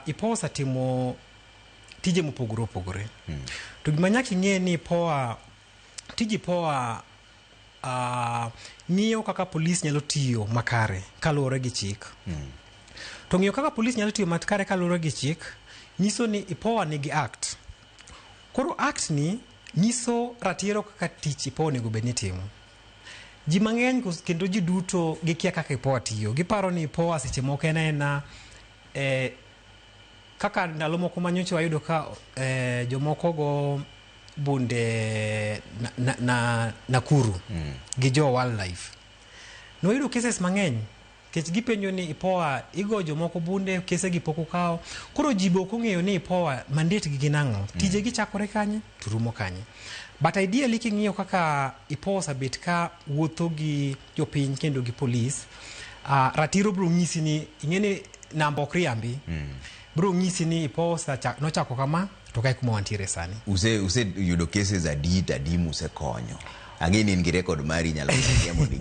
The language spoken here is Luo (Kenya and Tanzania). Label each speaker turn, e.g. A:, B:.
A: IPOA osetimo tije mopogore opogore. To gima nyaka ing'e ni IPOA, tij IPOA ng'iyo kaka polis nyalo tiyo makare kaluwore gi chik. To ng'iyo kaka polis nyalo tiyo makare kaluwore gi chik nyiso ni IPOA nigi act. Koro act ni nyiso ratiro kaka tich IPOA onego bed ni timo. Ji mang'eny kendo ji duto gikia kaka IPOA tiyo. Giparo ni IPOA seche moko en aena kaka ndalo moko manyocha wayudo ka jomoko go bunde na Nakuru gi jo wildlife. Nwayudo cases mang'eny nikech gipenjo ni IPOA igo jomoko bunde kese gi pok okaw. Koro ji be ok ong'eyo ni IPOA mandate gi gin ang'o. Tije gi chakore kanye to rumo kanye. But ideally king'iyo kaka IPOA osebet ka wuotho gi jopiny kendo gi polis, ratiro biro nyisi ni ing'e ni namba ok riambi. Biro nyisi ni IPOA nochako kama to kae kuma wantiere sani.
B: Use yudo cases adi to adi musekonyo? Ang'e ni in gi record mari, inyalo mondo.